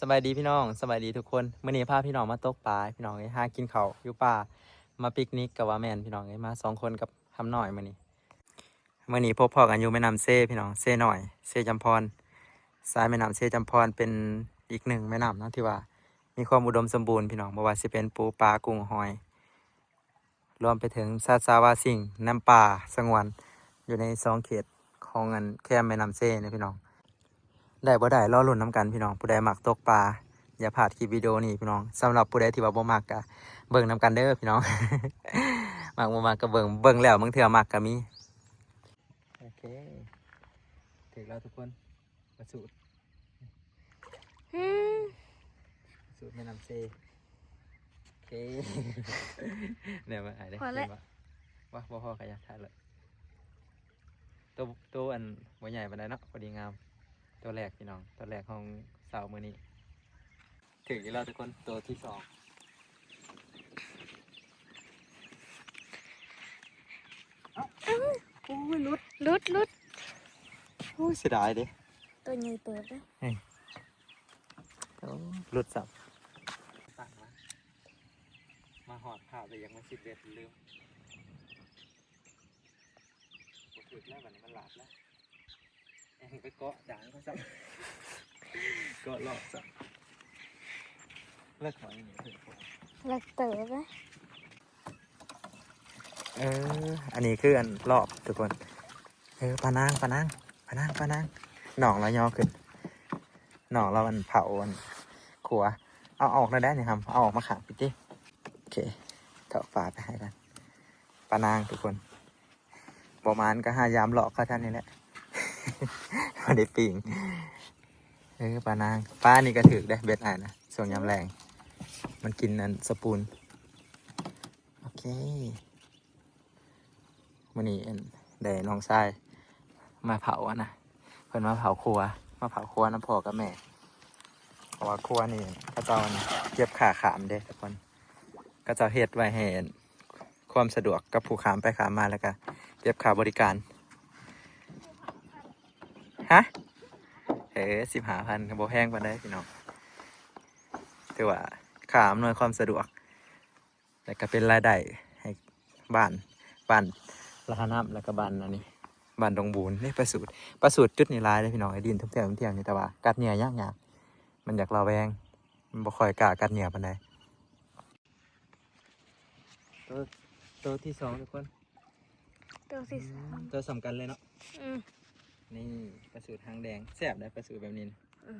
ສະບາຍດີພີ່ນ້ອງ ສະບາຍດີທຸກຄົນ. ມື້ນີ້ພາພີ່ນ້ອງມາຕົກປາ ພີ່ນ້ອງເອີຍ, ຫາກິນເຂົ້າຢູ່ປ່າ ມາປິກນິກກໍວ່າແມ່ນ ພີ່ນ້ອງເອີຍ. ມາສອງຄົນກັບຄຳນ້ອຍມື້ນີ້. ມື້ນີ້ພົບພໍ້ກັນຢູ່ແມ່ນ້ຳເຊ ພີ່ນ້ອງ, ເຊນ້ອຍ ເຊຈຳພອນ. ສາຍແມ່ນ້ຳເຊຈຳພອນເປັນອີກໜຶ່ງແມ່ນ້ຳເນາະ ທີ່ວ່າມີຄວາມອຸດົມສົມບູນ ພີ່ນ້ອງ, ບໍ່ວ່າຊິເປັນປູປາ ກຸ້ງ ຫອຍ ລວມໄປເຖິງສັດສາວາສິ່ງ ນຳປ່າສະຫງວນ ຢູ່ໃນສອງເຂດຂອງອັນແຄມແມ່ນ້ຳເຊນີ້ພີ່ນ້ອງ. ໄດ້ບໍ່ໄດ້ ລໍລຸ້ນນຳກັນພີ່ນ້ອງ. ຜູ້ໃດມັກຕົກປາ ຢ່າພາດຄລິບວິດີໂອນີ້ພີ່ນ້ອງ. ສຳລັບຜູ້ໃດທີ່ວ່າບໍ່ມັກກະເບິ່ງນຳກັນເດີພີ່ນ້ອງ. ມັກບໍ່ມັກກະເບິ່ງ, ເບິ່ງແລ້ວບາງເທື່ອມັກກະມີ. ໂອເຄ ຖືກແລ້ວທຸກຄົນ. ປາສູດ ອືມ ປາສູດແມ່ນ້ຳເຊ. ໂອເຄ ແນວມາອ້າຍເດ້ ພໍແລ້ວ ເຫັນບໍ່? ວ່າບໍ່ພໍກໍຢ່າ ຖ່າຍເລີຍ. ໂຕ ໂຕອັນບໍ່ໃຫຍ່ປານໃດເນາະ ພໍດີງາມ. ໂຕແລກພີ່ນ້ອງ ໂຕແລກຂອງເຊົ້າມື້ນີ້. ຖືກອີກແລ້ວທຸກຄົນ ໂຕທີສອງ. ເອົ້າ ໂອ້ຍ ຫຼຸດ ຫຼຸດ ຫຼຸດ. ໂອ້ຍ ເສຍດາຍເດ້ ໂຕໃຫຍ່ເຕີບເດ້. ເອີ ໂອ້ ຫຼຸດຊ້ຳ. ຕັ້ງມາ ມາຮອດພາບແລ້ວຍັງມາຊິດເບັດ ລືມ. ບໍ່ຖືກແລ້ວ ບາດນີ້ມັນຫຼາບແລ້ວ. ແອງໄປເກາະດາງເຂົາຊ້ຳ ເກາະລອກຊ້ຳ. ເລິກຫອຍນີ້ເພິ່ນ ເລິກເຕີບເດ້. ເອີ ອັນນີ້ຄືອັນລອກທຸກຄົນ. ເອີ ປານາງ ປານາງ ປານາງ ປານາງ. ນ້ອງລາວຍໍຂຶ້ນ ນ້ອງລາວອັນເຜົາອັນຄົວ. ເອົາອອກແນວໃດນີ້ຫຳ ເອົາອອກມາຂ້າງພີ້ຕິ. ໂອເຄ ເທາະຝາໄປໃຫ້ກັນ. ປານາງທຸກຄົນ. ບໍ່ໝານກໍຫາຢາມຫຼອກເຂົາທ່ານນີ້ແຫຼະ ບໍ່ໄດ້ປີ້ງ. ເອີ ປານາງ ປານີ້ກໍຖືກເດ້ ເບັດອ້າຍນະ ຊ່ວງຍາມແລງ ມັນກິນອັນສະປູນ. ໂອເຄ ມື້ນີ້ອັນ ໄດ້ນ້ອງຊາຍມາເຜົາອັນນະ ເພິ່ນມາເຜົາຄົວ ມາເຜົາຄົວນຳພໍ່ກັບແມ່ ເພາະວ່າຄົວນີ້ເຂົາເຈົ້າອັນ ເກັບຄ່າຂ້າມເດ້ທຸກຄົນ. ເຂົາເຈົ້າເຮັດໄວ້ໃຫ້ຄວາມສະດວກກັບຜູ້ຂ້າມໄປຂ້າມມາ ແລ້ວກະເກັບຄ່າບໍລິການ. ຮະ? ເອີ ສິບຫ້າພັນ ກໍບໍ່ແພງປານໃດພີ່ນ້ອງ, ຖືວ່າຄ່າອຳນວຍຄວາມສະດວກ ແລ້ວກະເປັນລາຍໄດ້ໃຫ້ບ້ານ ບ້ານລະຫານ້ຳ ແລ້ວກະບ້ານອັນນີ້ ບ້ານດົງບູນ. ນີ້ປາສູດ ປາສູດຈຸດນີ້ຫຼາຍເດ້ພີ່ນ້ອງ, ໄອ້ດິນທຸກເທື່ອທຸກເທື່ອນີ້ ແຕ່ວ່າກັດເຫຍື່ອຍາກໆ ມັນຢາກລະແວງ ມັນບໍ່ຄ່ອຍກ້າກັດເຫຍື່ອຍປານໃດ. ໂຕ ໂຕທີສອງທຸກຄົນ ໂຕທີສອງ ໂຕສ່ຳກັນເລີຍເນາະ. ອືມ ນີ້ປາສູດຫາງແດງ ແຊບເດ້ປາສູດແບບນີ້ນະ. ອືມ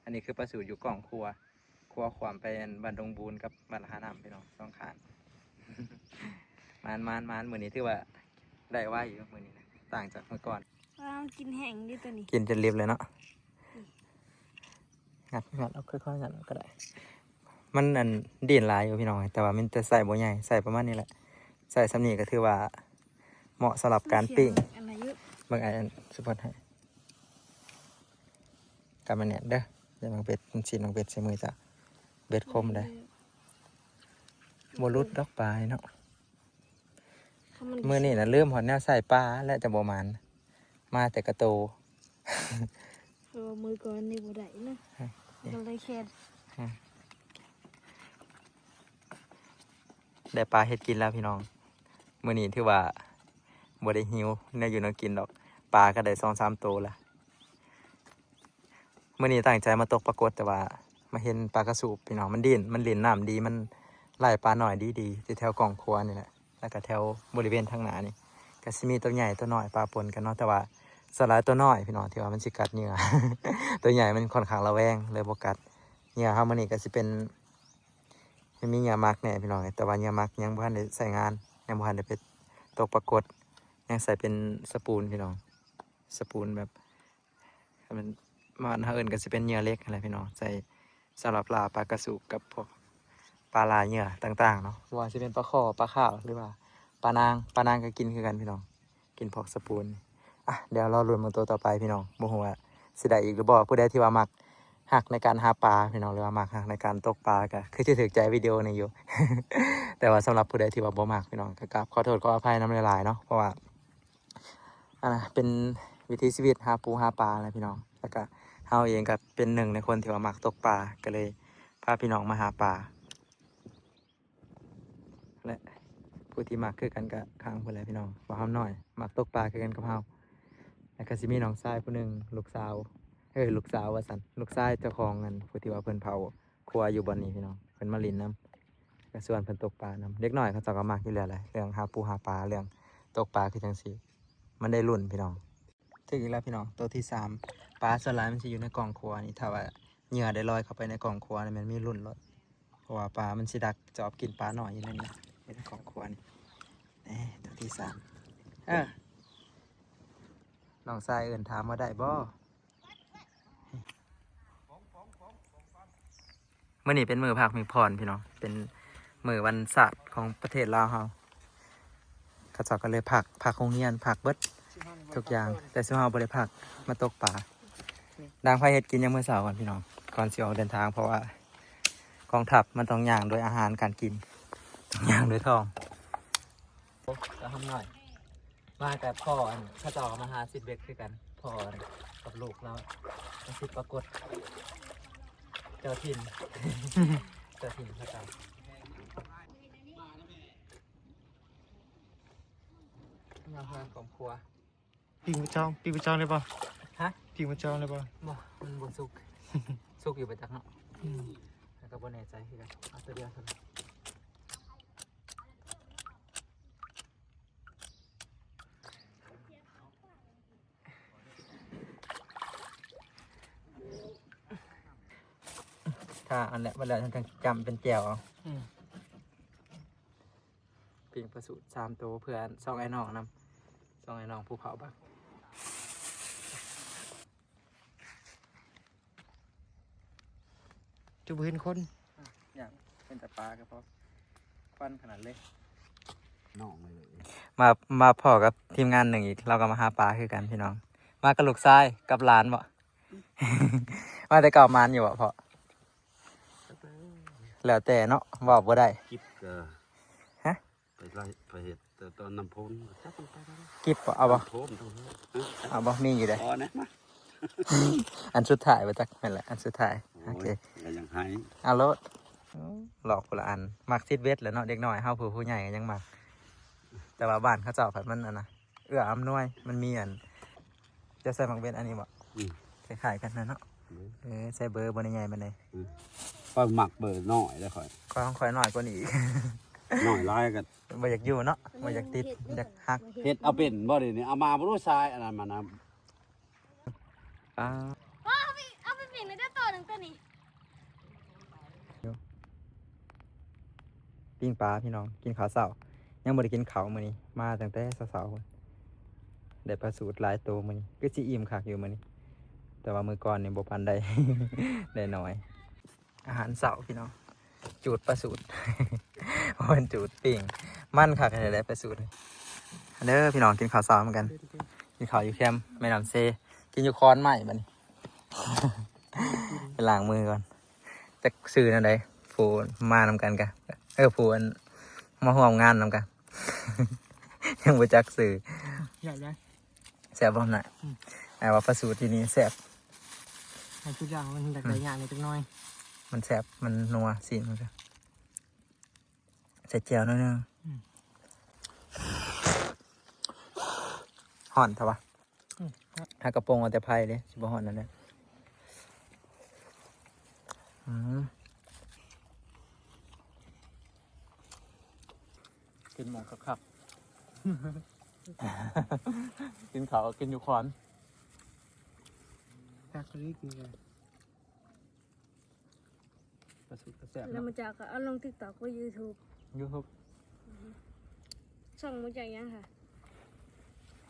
ອັນນີ້ຄືປາສູດຢູ່ກ້ອງຄົວ ຄົວຂວ້ຳໄປອັນບ້ານດົງບູນກັບບ້ານລະຫານ້ຳພີ່ນ້ອງ ສອງຂ້າງ. ມານໆໆ ມື້ນີ້ຖືວ່າໄດ້ໄວຢູ່ມື້ນີ້ນະ ຕ່າງຈາກມື້ກ່ອນ. ວ້າວ ກິນແຫ້ງຢູ່ຕົວນີ້ ກິນຈົນລິບເລີຍເນາະ. ອືມ ງັດ ງັດເອົາ ຄ່ອຍໆ ງັດເອົາກໍໄດ້. ມັນອັນ ດິ້ນຫຼາຍຢູ່ພີ່ນ້ອງ ແຕ່ວ່າມັນຈະໄຊບໍ່ໃຫຍ່ ໄຊປະມານນີ້ແຫຼະ. ໄຊສ່ຳນີ້ກໍຖືວ່າເໝາະສຳລັບການປີ້ງ. ເບິ່ງອ້າຍອັນສະພອດໃຫ້ ກັບມາແໜ້ນເດີ ຢ່າມາເບັດ ມັນຊິນ້ອງເບັດໃສ່ມືເຈົ້າ ເບັດຄົມເດ້. ບໍ່ຫຼຸດດອກປາເນາະ. ມື້ນີ້ນະລືມຮອດແນວໃສ່ປາແລ້ວ ຈັ່ງບໍ່ໝານ ມາແຕ່ກະໂຕ. ເພາະວ່າມື້ກ່ອນນີ້ບໍ່ໄດ້ນະ ກໍເລີຍແຄນ. ໄດ້ປາເຮັດກິນແລ້ວພີ່ນ້ອງ, ມື້ນີ້ຖືວ່າບໍ່ໄດ້ຫິວແນວຢູ່ແນວກິນດອກ, ປາກໍໄດ້ສອງສາມໂຕລະ. ມື້ນີ້ຕັ້ງໃຈມາຕົກປາກົດ ແຕ່ວ່າມາເຫັນປາກະສູບພີ່ນ້ອງ, ມັນດິ້ນ ມັນຫຼິ້ນນ້ຳດີ ມັນໄລ່ປານ້ອຍດີໆ ຢູ່ແຖວກ້ອງຄົວນີ້ແຫຼະ ແລ້ວກະແຖວບໍລິເວນທາງໜ້ານີ້ ກະຊິມີໂຕໃຫຍ່ໂຕນ້ອຍປະປົນກັນເນາະ. ແຕ່ວ່າສ່ວນຫຼາຍໂຕນ້ອຍພີ່ນ້ອງ ທີ່ວ່າມັນຊິກັດເຫຍື່ອ ໂຕໃຫຍ່ມັນຄ່ອນຂ້າງລະແວງ ເລີຍບໍ່ກັດ. ເຫຍື່ອເຮົາມື້ນີ້ກະຊິເປັນ ມີເຫຍື່ອໝັກແດ່ພີ່ນ້ອງ, ແຕ່ວ່າເຫຍື່ອໝັກຍັງບໍ່ທັນໄດ້ໃຊ້ງານ ຍັງບໍ່ທັນໄດ້ໄປຕົກປາກົດ, ຍັງໃຊ້ເປັນສະປູນພີ່ນ້ອງ, ສະປູນແບບ ຄັນແມ່ນບ້ານເຮົາເອີ້ນກໍຊິເປັນເຫຍື່ອເຫຼັກຫັ້ນແຫຼະພີ່ນ້ອງ, ໃຊ້ສຳລັບລ່າປາກະສູບກັບພວກປາລ່າເຫຍື່ອຕ່າງໆເນາະ, ບໍ່ວ່າຊິເປັນປາຄໍ່ ປາຂາວ ຫຼືວ່າປານາງ, ປານາງກໍກິນຄືກັນພີ່ນ້ອງ, ກິນພວກສະປູນ. ອ່ະ ດຽວລໍລຸ້ນເບິ່ງໂຕຕໍ່ໄປພີ່ນ້ອງ, ບໍ່ຮູ້ວ່າຊິໄດ້ອີກຫຼືບໍ່. ຜູ້ໃດທີ່ວ່າມັກຮັກໃນການຫາປາພີ່ນ້ອງ ຫຼືວ່າມັກຮັກໃນການຕົກປາ ກໍຄືຊິຖືກໃຈວິດີໂອນີ້ຢູ່, ແຕ່ວ່າສຳລັບຜູ້ໃດທີ່ວ່າບໍ່ມັກພີ່ນ້ອງ ກໍກາບຂໍໂທດຂໍອະໄພນຳຫຼາຍໆເນາະ, ເພາະວ່າ ອັນນະ ເປັນວິຖີຊີວິດຫາປູຫາປາແຫຼະພີ່ນ້ອງ, ແລ້ວກະ ເຮົາເອງກໍເປັນໜຶ່ງໃນຄົນທີ່ວ່າມັກຕົກປາ ກໍເລີຍພາພີ່ນ້ອງມາຫາປາ ແລະ ຜູ້ທີ່ມັກຄືກັນກໍຂ້າງພຸ້ນແຫຼະພີ່ນ້ອງ ບ່າວຫຳນ້ອຍ ມັກຕົກປາຄືກັນກັບເຮົາ. ແລ້ວກໍຊິມີນ້ອງຊາຍຜູ້ໜຶ່ງ ລູກສາວ ເອີ ລູກສາວວ່າຊັ້ນ ລູກຊາຍເຈົ້າຂອງອັນ ຜູ້ທີ່ວ່າເພິ່ນເຜົາຄົວຢູ່ບ່ອນນີ້ພີ່ນ້ອງ ເພິ່ນມາຫຼິ້ນນຳ ກໍຊວນເພິ່ນຕົກປານຳ. ເດັກນ້ອຍເຂົາເຈົ້າກໍມັກຢູ່ແລ້ວແຫຼະ ເລື່ອງຫາປູຫາປາ ເລື່ອງຕົກປາຄືຈັ່ງຊີ້ ມັນໄດ້ລຸ້ນພີ່ນ້ອງ. ຖືກອີກແລ້ວພີ່ນ້ອງ ໂຕທີສາມ. ປາສ່ວນຫຼາຍມັນຊິຢູ່ໃນກ້ອງຂົວນີ້ ຖ້າວ່າເຫຍື່ອໄດ້ລອຍເຂົ້າໄປໃນກ້ອງຂົວນີ້ ແມ່ນມີລຸ້ນໂລດ ເພາະວ່າປາມັນຊິດັກຈອບກິນປານ້ອຍຢູ່ໃນນີ້ ຢູ່ໃນກ້ອງຂົວນີ້. ເອີ ໂຕທີສາມ ເອີ ນ້ອງຊາຍເອີ້ນຖາມວ່າໄດ້ບໍ່? ມື້ນີ້ເປັນມື້ພັກມີຜ່ອນພີ່ນ້ອງ ເປັນມື້ວັນຊາດຂອງປະເທດລາວເຮົາ ເຂົາເຈົ້າກໍເລີຍພັກ ພັກໂຮງຮຽນ ພັກເບິດທຸກຢ່າງ ແຕ່ຊຸມເຮົາບໍ່ໄດ້ພັກ ມາຕົກປາ. ດາງໄຟເຮັດກິນຍາມມື້ເຊົ້າກ່ອນພີ່ນ້ອງ ກ່ອນຊິອອກເດີນທາງ ເພາະວ່າກອງທັບມັນຕ້ອງຍ່າງໂດຍອາຫານການກິນ ຕ້ອງຍ່າງໂດຍທ້ອງ. ໂອ້ ຕາຫຳນ້ອຍ ມາກັບພໍ່ອັນ ເຂົາເຈົ້າກໍມາຫາຊິດເບັດຄືກັນ ພໍ່ອັນກັບລູກລາວມາຊິດປາກົດ ເຈົ້າຖິ່ນ ເຈົ້າຖິ່ນເຂົາເຈົ້າ ງາມງາມຂອງຄົວ. ປີ້ງປາຈອງ ປີ້ງປາຈອງໄດ້ບໍ່? ຮະ? ປີ້ງປາຈອງໄດ້ບໍ່? ບໍ່ ມັນບໍ່ສຸກ ສຸກຢູ່ປະຈັກເນາະ. ອືມ ແລ້ວກໍບໍ່ແນ່ໃຈຄືກັນ ເອົາຕົວດຽວຊັ້ນ. ຖ້າອັນແຫຼະ ບັດແລ້ວຈັ່ງຈຳເປັນແຈ່ວເອົາ. ອືມ ປີ້ງປາສູດສາມໂຕ ເພື່ອສອງອ້າຍນ້ອງນຳ ສອງອ້າຍນ້ອງຜູ້ເຜົາບັກ. ຈະບໍ່ເຫັນຄົນ ອືມ ຢ່າງເຫັນແຕ່ປາກໍພໍ ຄວັນຂະໜາດເລີຍ ນ້ອງເລີຍ. ມາ ມາພໍ້ກັບທີມງານໜຶ່ງອີກ ລາວກໍມາຫາປາຄືກັນພີ່ນ້ອງ ມາກັບລູກຊາຍກັບຫຼານບໍ? ມາແຕ່ເກົ່າໝານຢູ່ບໍພໍ່? ແລ້ວແຕ່ເນາະ ເວົ້າບໍ່ໄດ້ ກິບກໍ ຮະ? ໄປໄລ່ ໄປເຮັດແຕ່ຕອນນ້ຳໂພນ ຈັກມັນໄປໄດ້ ກິບບໍ່ ເອົາບໍ່? ນ້ຳໂພນຕ້ອງເຮັດ ເອົາບໍ່? ມີຢູ່ເດ້ ພໍນະ ມາ ອັນສຸດທ້າຍບໍ່ຈັກ ແມ່ນແຫຼະ ອັນສຸດທ້າຍ. ໂອ້ຍ ໂອເຄ ກໍຍັງໃຫ້ ເອົາໂລດ ໂອ້ ຫຼອກຄົນລະອັນ ມັກຊິດເບັດແຫຼະເນາະ ເດັກນ້ອຍເຮົາ ຜູ້ ຜູ້ໃຫຍ່ກໍຍັງມັກ ແຕ່ວ່າບ້ານເຂົາເຈົ້າພັດມັນອັນນະ ເອື້ອອຳນວຍ ມັນມີອັນ ຈະໃສ່ໝາກເບັດອັນນີ້ບໍ່? ອືມ ຄ້າຍໆກັນນະເນາະ. ເອີ ເອີ ໃສ່ເບີບໍ່ໄດ້ໃຫຍ່ປານໃດ. ອືມ ຂ້ອຍມັກເບີນ້ອຍເດ້ຂ້ອຍ ຂ້ອຍຂອງຂ້ອຍນ້ອຍກວ່ານີ້ອີກ ນ້ອຍຫຼາຍກໍບໍ່ຢາກຢູ່ເນາະ ບໍ່ຢາກຕິດ ຢາກຮັກ. ເຮັດເອົາເປັນບໍ່ເດນີ້? ເອົາມາບໍ່ຮູ້ຊາຍອັນນັ້ນມານຳ. ອ່າ ເອົາໄປ ເອົາໄປປີ້ງແລ້ວເດີ ໂຕໜຶ່ງໂຕນີ້. ປີ້ງປາພີ່ນ້ອງ ກິນເຂົ້າເຊົ້າ ຍັງບໍ່ໄດ້ກິນເຂົ້າມື້ນີ້ ມາຕັ້ງແຕ່ເຊົ້າໆ ໄດ້ປາສູດຫຼາຍໂຕມື້ນີ້ ຄືຊິອີ່ມຄັກຢູ່ມື້ນີ້ ແຕ່ວ່າມື້ກ່ອນນີ້ບໍ່ປານໃດ ໄດ້ໜ້ອຍ. ອາຫານເຊົ້າພີ່ນ້ອງ ຈູດປາສູດ ບໍ່ແມ່ນຈູດ ປີ້ງ ມັນຄັກແທ້ແຫຼະປາສູດ. ເດີພີ່ນ້ອງ ກິນເຂົ້າເຊົ້ານຳກັນ ກິນເຂົ້າຢູ່ແຄມແມ່ນ້ຳເຊ ກິນຢູ່ຄອນໄມ້ບັດນີ້ ໄປລ້າງມືກ່ອນ. ຈັກຊື່ແນວໃດ ຜູ້ມານຳກັນກະ ເອີ ຜູ້ອັນມາຮ່ວມງານນຳກັນ ຍັງບໍ່ຈັກຊື່. ຢາກໄດ້ ແຊບບໍ່ນະ? ອືມ ອ້າຍວ່າປາສູດທີ່ນີ້ແຊບ ໃຫ້ທຸກຢ່າງມັນຢາກໄດ້ ອືມ ຍາກນິດໜ້ອຍ ມັນແຊບ ມັນນົວ ຊີ້ນມັນກະໃສ່ແຈ່ວໜ້ອຍໜຶ່ງ. ອືມ ຮ້ອນແທ້ວະ. ອືມ ຫາກະປົງເອົາແຕ່ໄຟເດ້ ຊິບໍ່ຮ້ອນນັ້ນແຫຼະ. ອືມ ກິນໝອງຄັກໆ ກິນເຂົ້າກິນຢູ່ຄອນ ຄັກອີ່ຫຼີກິນກັນ. ປາສູດກໍແຊບ ແລ້ວ ເນາະ ມາຈາກກໍເອົາລົງຕິກຕອກ ແລະ ຢູທູບ ຢູທູບ. ອືຮຶ ຊ່ອງມາຈາກຫຍັງຄະ?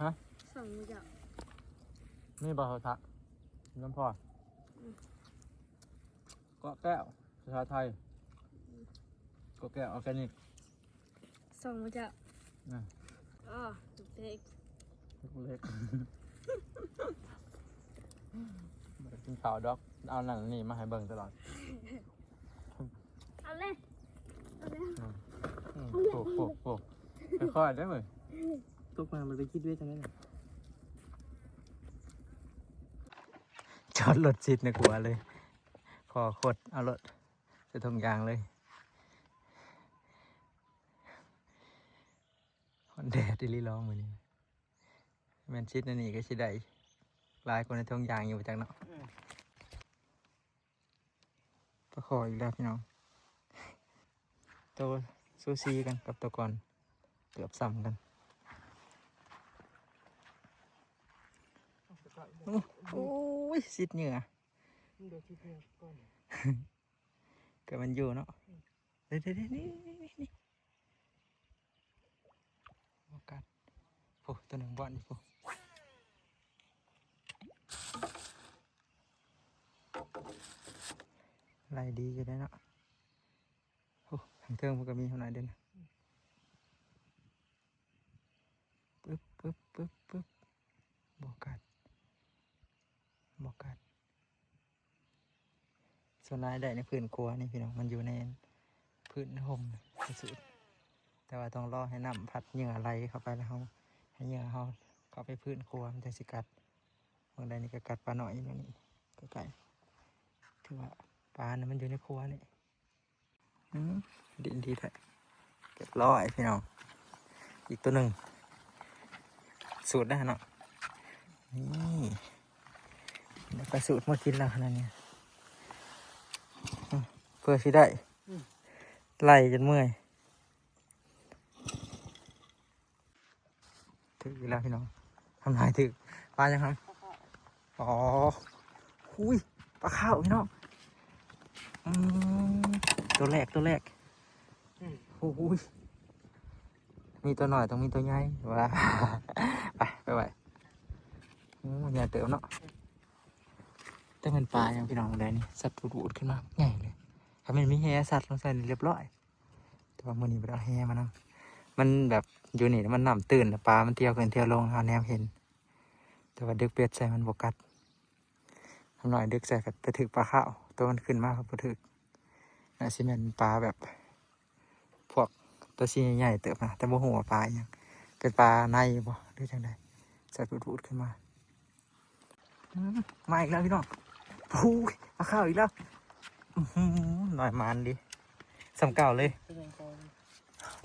ຮະ? ຊ່ອງມາຈາກ ນີ້ບໍ່ ເຮົາທະ ນຳພໍ່ ອືມ ເກາະແກ້ວ ພາສາໄທ ເກາະແກ້ວ Organic. ສ່ອງມາຈາກ ອືມ ອໍ ລູກເລັກ ລູກເລັກ ບໍ່ໄດ້ກິນເຂົ້າດອກ ເອົານັ້ນນີ້ມາໃຫ້ເບິ່ງຕະຫຼອດ. ເອົາເລີຍ ເອົາເລີຍ ອືມ ອືມ ໂອ້ໂຫ ໂອ້ໂຫ ຄ່ອຍໆເດີ້ເວີຍ ຕົກມາມັນໄປຄິດເວດຈັ່ງໃດນະ. ໂຖ ຈອດລົດຊິດໃນຂົວເລີຍ ຂໍຂົດເອົາໂລດໃສ່ຖົງຢາງເລີຍ. ຮ້ອນແດດອີ່ຫຼີລອງມື້ນີ້ ແມ່ນຊິດໃນນີ້ກໍຊິໄດ້ຫຼາຍກວ່າໃນຖົງຢາງຢູ່ຈັກເນາະ. ປາຄໍ່ອີກແລ້ວພີ່ນ້ອງ ໂຕສູສີກັນກັບໂຕກ່ອນ ເກືອບສ່ຳກັນ. ໂອ້ຍ ຊິດເຫຍື່ອ ເກີດມັນຢູ່ເນາະ. ເດ້ໆໆ ນີ້ໆໆ ບໍ່ກັດ. ໂອ້ ໂຕໜຶ່ງບ່ອນຢູ່ພຸ້ນ ໄລ່ດີຢູ່ເດ້ເນາະ. ໂອ້ ທາງເທິງມັນກໍມີເທົ່ານັ້ນເດ້ນະ. ປຶບ ປຶບ ປຶບ ປຶບ ບໍ່ກັດ ບໍ່ກັດ. ສ່ວນຫຼາຍໄດ້ໃນພື້ນຂົວນີ້ພີ່ນ້ອງ ມັນຢູ່ໃນພື້ນຮົ່ມ ແຕ່ວ່າຕ້ອງລໍໃຫ້ນ້ຳພັດເຫຍື່ອໄຫຼເຂົ້າໄປ ແລ້ວເຮົາໃຫ້ເຫຍື່ອເຮົາເຂົ້າໄປພື້ນຂົວ ມັນຈັ່ງຊິກັດ. ບາງໃດນີ້ກໍກັດປານ້ອຍຢູ່ນີ້ ໃກ້ໆ ຖືວ່າປານະມັນຢູ່ໃນຂົວນີ້. ອືມ ດິ້ນດີແທ້ ຮຽບຮ້ອຍພີ່ນ້ອງ. ອີກໂຕໜຶ່ງ ສູດໄດ້ເນາະ. ນີ້ ໄດ້ປາສູດມາກິນແລ້ວຂະໜາດນີ້ ອືມ ເພື່ອຊິໄດ້ ອືມ ໄລ່ຈົນເມື່ອຍ. ຖືກອີກແລ້ວພີ່ນ້ອງ ທຳລາຍຖືກ. ປາຫຍັງຫຳ? ອໍ ຫຸຍ ປາຂາວພີ່ນ້ອງ. ອືມ ໂຕແລກ ໂຕແລກ. ອືມ ໂອ້ຍ ມີໂຕນ້ອຍຕ້ອງມີໂຕໃຫຍ່ ວ່າ ໄປ ໄປໄວ້. ໂອ້ ໃຫຍ່ເຕີບເນາະ. ແຕ່ແມ່ນປາຫຍັງພີ່ນ້ອງ ໄດ້ນີ້ ສັດວຸດໆຂຶ້ນມາໃຫຍ່ເລີຍ. ຖ້າແມ່ນມີແຫສັດລົງໃສ່ນີ້ຮຽບຮ້ອຍ. ແຕ່ວ່າມື້ນີ້ບໍ່ໄດ້ເອົາແຫມານຳ ມັນແບບຢູ່ນີ້ມັນນ້ຳຕື້ນ ປາມັນທ່ຽວຂຶ້ນທ່ຽວລົງ ເຮົາແນມເຫັນ ແຕ່ວ່າດຶກເບັດໃສ່ມັນບໍ່ກັດ. ທຳນ້ອຍດຶກໃສ່ກໍໄປຖືກປາຂາວ ໂຕມັນຂຶ້ນມາກໍບໍ່ຖືກ. ໜ້າຊິແມ່ນປາແບບພວກໂຕຊີ້ໃຫຍ່ເຕີບນະ ແຕ່ບໍ່ຮູ້ວ່າປາອີ່ຫຍັງ ເປັນປາໄນບໍ່ ຫຼືຈັ່ງໃດ ສັດວຸດໆຂຶ້ນມາ. ອືມ ມາອີກແລ້ວພີ່ນ້ອງ. ໂອ້ຍ ປາຂາວອີກແລ້ວ. ອືຫື ນ້ອຍ ໝານດີ ສ່ຳເກົ່າເລີຍ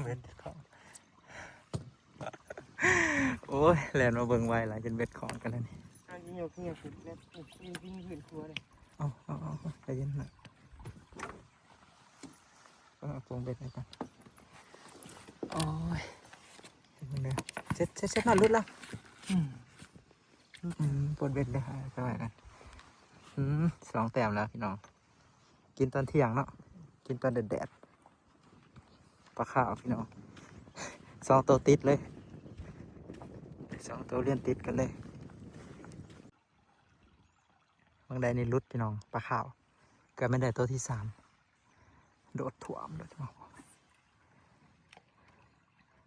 ເບັດຂອງ. ໂອ້ຍ ແລ່ນມາເບິ່ງໄວຫຼາຍ ຈົນເບັດຂອງກັນແລ້ວນີ້. ເອົາ ເອົາ ເອົາ ໃຈເຢັນນະ. ເອົາ ປົງເບັດໃຫ້ກ່ອນ. ໂອ້ຍ ເຮັດມັນເດີ ເຊັດ ເຊັດ ເຊັດ ນອນ ຫຼຸດແລ້ວ. ອືມ ອືມ ປົດເບັດເດີ ເອົາໄວ້ກັນ. ອືມ ສອງແຕ້ມແລ້ວພີ່ນ້ອງ ກິນຕອນທ່ຽງເນາະ ກິນຕອນແດດໆ. ປາຂາວພີ່ນ້ອງ ສອງໂຕຕິດເລີຍ ສອງໂຕລຽນຕິດກັນເລີຍ. ບາງໃດນີ້ຫຼຸດພີ່ນ້ອງ ປາຂາວ ເກືອບແມ່ນໄດ້ໂຕທີສາມ ໂດດຖ້ວມ ໂດດຖ້ວມ.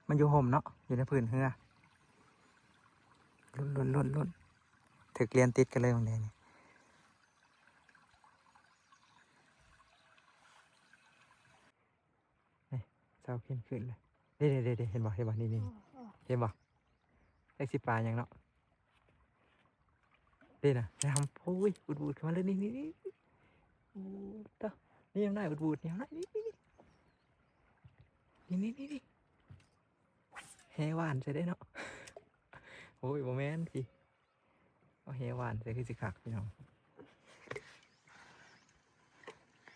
ມັນຢູ່ຮົ່ມເນາະ ຢູ່ໃນພື້ນເຮືອ. ລຸ້ນໆໆ ຖືກລຽນຕິດກັນເລີຍບາງໃດນີ້. ນີ້ ເຊົາຂຶ້ນ ຂຶ້ນເລີຍ. ນີ້ໆໆ ເຫັນບໍ່ ເຫັນບໍ່ ນີ້ໆ ເຫັນບໍ່? ຈັກຊິປາຫຍັງເນາະ. ນີ້ນະ ແລ້ວ ໂອ້ຍ ອູດໆ ຂຶ້ນມາເລີຍ ນີ້ໆໆ. ໂອ້ ຕາ ນີ້ຍັງໄດ້ອູດໆ ນີ້ຍັງໄດ້ ນີ້ໆໆ ນີ້ໆໆ. ແຫຫວ່ານໃສ່ໄດ້ເນາະ. ໂອ້ຍ ບໍ່ແມ່ນຕິ. ເອົາແຫຫວ່ານໃສ່ຄືຊິຄັກພີ່ນ້ອງ.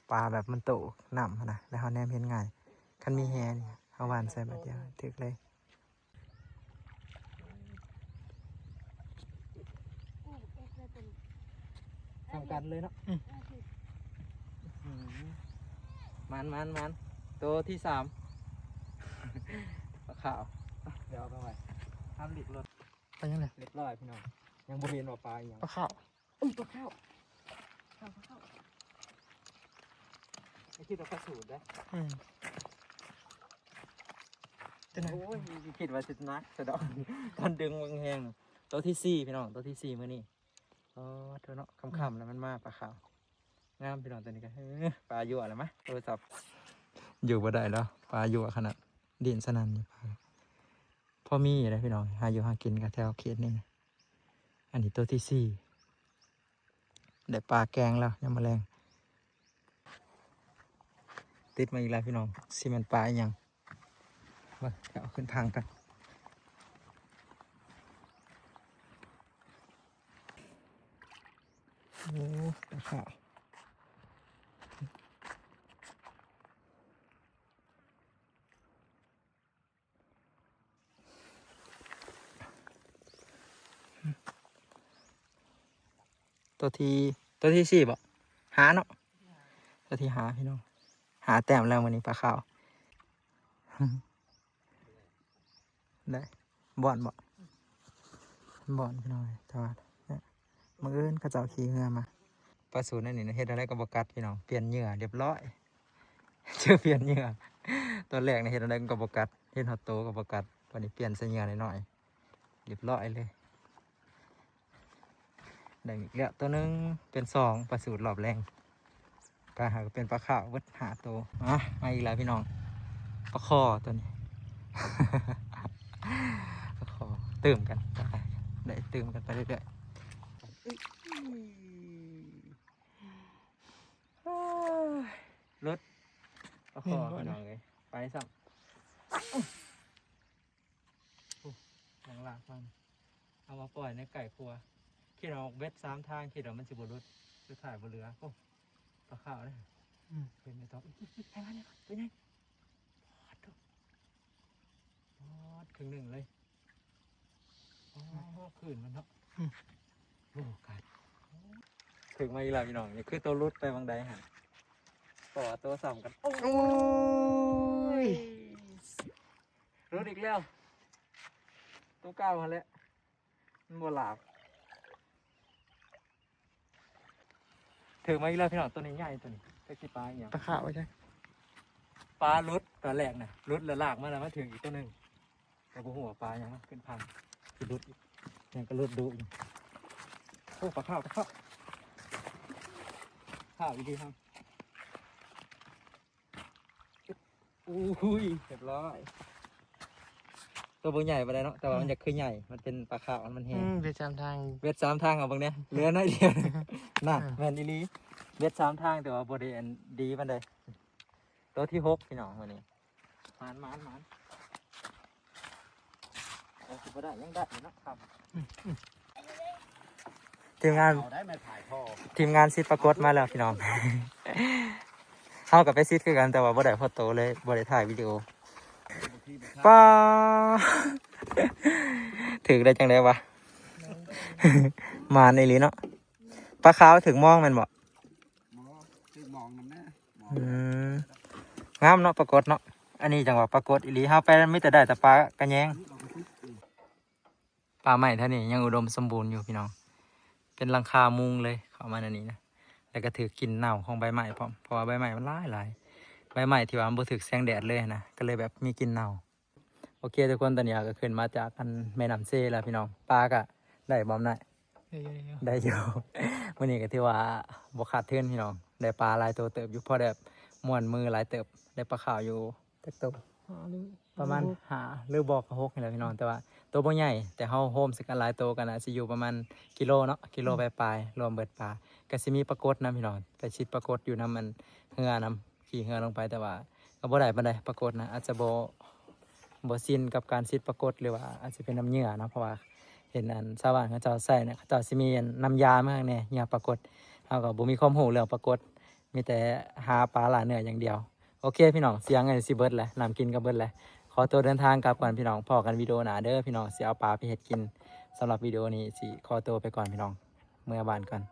ປາແບບມັນໂຕກນ້ຳຫັ້ນນະ ແລ້ວເຮົາແນມເຫັນງ່າຍ. ຄັນມີແຫນີ້ ເຮົາຫວ່ານໃສ່ບາດດຽວຖືກເລີຍ. ສ່ຳກັນເລີຍເນາະ. ອືມ ອືມ ໝານ ໝານ ໝານ ໂຕທີສາມ ປາຂາວ. ດຽວເອົາໄປໄວ້ ຫ້າມຫຼີກລົດ. ໄປຍັງແຫຼະ ຮຽບຮ້ອຍພີ່ນ້ອງ. ຍັງບໍ່ເຫັນວ່າປາອີ່ຫຍັງ. ປາຂາວ. ເອີຍ ປາຂາວ ປາຂາວ ປາຂາວ. ໄປຄິດວ່າປາສູດເດ້. ອືມ ໂອ້ຍ ຄິດວ່າຊິໜັກຊະດອກ ຕອນດຶງແຮງໆ. ໂຕທີສີ່ພີ່ນ້ອງ ໂຕທີສີ່ມື້ນີ້. ອໍ ໂທເນາະ ຄ່ຳໆແລ້ວມັນມາ ປາຂາວ. ງາມພີ່ນ້ອງ ໂຕນີ້ກໍ ເອີ ປາຍົວະແລ້ວມະ. ໂທລະສັບຢູ່ບໍ່ໄດ້ແລ້ວ ປາຍົວະຂະໜາດ ດິ້ນສະໜັ່ນຢູ່ປາ. ພໍມີຢູ່ເດ້ພີ່ນ້ອງ ຫາຢູ່ຫາກິນກໍແຖວເຂດນີ້. ອັນນີ້ໂຕທີສີ່. ໄດ້ປາແກງແລ້ວຍາມມື້ແລງ. ຕິດມາອີກແລ້ວພີ່ນ້ອງ ຊິແມ່ນປາອີ່ຫຍັງ ເບິ່ງ ເອົາຂຶ້ນຖັງກ່ອນ. ໂອ້ ປາຂາວ. ຕົວທີ ຕົວທີສີ່ບໍ? ຫ້າເນາະ ຕົວທີຫ້າພີ່ນ້ອງ. ຫ້າແຕ້ມແລ້ວມື້ນີ້ປາຂາວ. ໄດ້ບ່ອນບໍ? ບ່ອນພີ່ນ້ອງເອີຍ. ແຕ່ວ່າ ມື້ອື່ນເຂົາເຈົ້າຂີ່ເຮືອມາ. ປາສູນອັນນີ້ນະ ເຮັດແນວໃດກໍບໍ່ກັດພີ່ນ້ອງ ປ່ຽນເຫຍື່ອຮຽບຮ້ອຍ. ເຈີປ່ຽນເຫຍື່ອ ຕອນແລກນະເຮັດແນວໃດມັນກໍບໍ່ກັດ ເຫັນຮອດໂຕກໍບໍ່ກັດ. ບັດນີ້ປ່ຽນໃສ່ເຫຍື່ອນ້ອຍໆ ຮຽບຮ້ອຍເລີຍ. ໄດ້ອີກແລ້ວຕົວໜຶ່ງ ເປັນສອງ ປາສູນລອບແລງ. ປາຫາກເປັນປາຂາວເບິດຫ້າໂຕ. ມາ ມາອີກແລ້ວພີ່ນ້ອງ ປາຄໍ່ຕົວນີ້ ປາຄໍ່ຕື່ມກັນໄປ ໄດ້ຕື່ມກັນໄປເລື້ອຍໆ. ໂອ້ຍ ຫຼຸດ ປາຄໍ່ພີ່ນ້ອງເອີຍ ໄປຊ້ຳ. ໂອ້ ຍັງລາກມັນ ເອົາມາປ່ອຍໃນໄກ່ຄົວ. ຄິດວ່າເບັດສາມທາງ ຄິດວ່າມັນຊິບໍ່ຫຼຸດ ສຸດທ້າຍບໍ່ເຫຼືອ. ໂອ້ ປາຂາວເດ້. ອືມ ເຫັນໄດ້ຕອບ ໃຫ້ມານີ້ ຕົວໃຫຍ່. ປອດໂທ້ ປອດ ເຄິ່ງໜຶ່ງເລີຍ. ອໍ ຄືນມັນເນາະ. ອືມ ໂອ້ ກັດ ຖືກມາອີກແລ້ວພີ່ນ້ອງ. ນີ້ຄືໂຕຫຼຸດໄປຫວ່າງໃດຫັ້ນ ເພາະວ່າໂຕຊ້ຳກັນ. ໂອ້ຍ ຫຼຸດອີກແລ້ວ ໂຕເກົ່າຫັ້ນແຫຼະ ມັນບໍ່ຫຼາບ. ຖືກມາອີກແລ້ວພີ່ນ້ອງ ໂຕນີ້ໃຫຍ່ ໂຕນີ້ຈັກຊິປາອີ່ຫຍັງ ປາຂາວວ່າຊັ້ນ. ປາຫຼຸດຕອນແລກນະ ຫຼຸດແລ້ວລາກມາ ແລ້ວມາຖືກອີກໂຕໜຶ່ງ ກໍບໍ່ຮູ້ວ່າປາຫຍັງ ຂຶ້ນພັງ ຄືຫຼຸດອີກ ຫຍັງກໍຫຼຸດດຸອີກ. ໂອ້ ປາຂາວ ປາຂາວ ຂາວອີ່ຫຼີເຮົາ. ໂອ້ຍ ຮຽບຮ້ອຍ. ໂຕບໍ່ໃຫຍ່ປານໃດເນາະ ແຕ່ວ່າມັນ ອືມ ຢາກຄືໃຫຍ່ ມັນເປັນປາຂາວ ມັນແຮງ. ອືມ ເບັດສາມທາງ ເບັດສາມທາງ ເອົາເບິ່ງແດ່ ເຫຼືອໜ້ອຍດຽວ. ນັ້ນ ອືມ ແມ່ນອີ່ຫຼີ ເບັດສາມທາງ ແຕ່ວ່າບໍ່ໄດ້ອັນດີປານໃດ. ໂຕທີຫົກພີ່ນ້ອງມື້ນີ້. ໝານ ໝານ ໝານ. ເອົາ ຊິບໍ່ໄດ້ ຍັງໄດ້ຢູ່ເນາະ ຄ່ຳ. ທີມງານ ເອົາໄດ້ແມ່ນຖ່າຍທໍ່ ທີມງານຊິດປາກົດມາແລ້ວພີ່ນ້ອງ. ເຮົາກໍໄປຊິດຄືກັນ ແຕ່ວ່າບໍ່ໄດ້ພໍໂຕເລີຍ ບໍ່ໄດ້ຖ່າຍວິດີໂອ. ປ້າ ຖືກໄດ້ຈັ່ງໃດວະ? ໝານອີ່ຫຼີເນາະ. ປາຂາວຖືກມອງແມ່ນບໍ່? ບໍ່ ຖືກມອງນຳແນ່ ມອງ. ອືມ ງາມເນາະ ປາກົດເນາະ. ອັນນີ້ຈັ່ງວ່າປາກົດອີ່ຫຼີ ເຮົາໄປມີແຕ່ໄດ້ແຕ່ປາກະແຍງ. ອືມ ເອົາກະຕິກ ອືມ ປ່າໄມ້ແຖວນີ້ຍັງອຸດົມສົມບູນຢູ່ພີ່ນ້ອງ ເປັນຫຼັງຄາມຸງເລີຍ ເຂົ້າມາໃນນີ້ນະ. ແລ້ວກໍຖືກກິ່ນເນົ່າຂອງໃບໄມ້ພ້ອມ ເພາະວ່າໃບໄມ້ມັນຫຼາຍໆ ໃບໄມ້ທີ່ວ່າມັນບໍ່ຖືກແສງແດດເລີຍນະ ກໍເລີຍແບບມີກິ່ນເນົ່າ. ໂອເຄທຸກຄົນ ຕອນນີ້ເຮົາກໍຂຶ້ນມາຈາກອັນແມ່ນ້ຳເຊແລ້ວພີ່ນ້ອງ. ປາກໍໄດ້ບໍ່ນ້ອຍ? ໄດ້ຢູ່ ໄດ້ຢູ່ ໄດ້ຢູ່. ມື້ນີ້ກໍຖືວ່າບໍ່ຂາດທຶນພີ່ນ້ອງ ໄດ້ປາຫຼາຍໂຕເຕີບຢູ່ ພໍໄດ້ມ່ວນມືຫຼາຍເຕີບ. ໄດ້ປາຂາວຢູ່ຈັກໂຕ? ຫ້າ ຫຼື ປະມານຫ້າ ຫຼືບໍ່ກໍຫົກນີ້ແຫຼະພີ່ນ້ອງ ແຕ່ວ່າໂຕບໍ່ໃຫຍ່ ແຕ່ເຮົາໂຮມໃສ່ກັນຫຼາຍໂຕກໍໜ້າຊິຢູ່ປະມານກິໂລເນາະ ກິໂລ ອືມ ປາຍໆ ລວມເບິດປາ. ກໍຊິມີປາກົດນຳພີ່ນ້ອງ ໄປຊິດປາກົດຢູ່ນຳອັນເຮືອນຳ ຂີ່ເຮືອລົງໄປ ແຕ່ວ່າກໍບໍ່ໄດ້ປານໃດ ປາກົດນະ ອາດຈະບໍ່ ບໍ່ຊິນກັບການຊິດປາກົດ ຫຼືວ່າອາດຈະເປັນນ້ຳເຫຍື່ອເນາະ ເພາະວ່າເຫັນອັນຊາວບ້ານເຂົາເຈົ້າໃຊ້ນະ ເຂົາເຈົ້າຊິມີອັນນ້ຳຢາມາໃຫ້ແດ່ ເຫຍື່ອປາກົດ. ເຮົາກໍບໍ່ມີຄວາມຮູ້ເລື່ອງປາກົດ ມີແຕ່ຫາປາລ່າເນື້ອຢ່າງດຽວ. ໂອເຄພີ່ນ້ອງ ສຽງອັນນີ້ຊິເບິດແລ້ວ ນ້ຳກິນກໍເບິດແລ້ວ. ຂໍຕົວເດີນທາງກັບກ່ອນພີ່ນ້ອງ ພໍ້ກັນວິດີໂອໜ້າເດີພີ່ນ້ອງ ຊິເອົາປາໄປເຮັດກິນ. ສຳລັບວິດີໂອນີ້ຊິຂໍຕົວໄປກ່ອນພີ່ນ້ອງ ເມືອບ້ານກ່ອນ.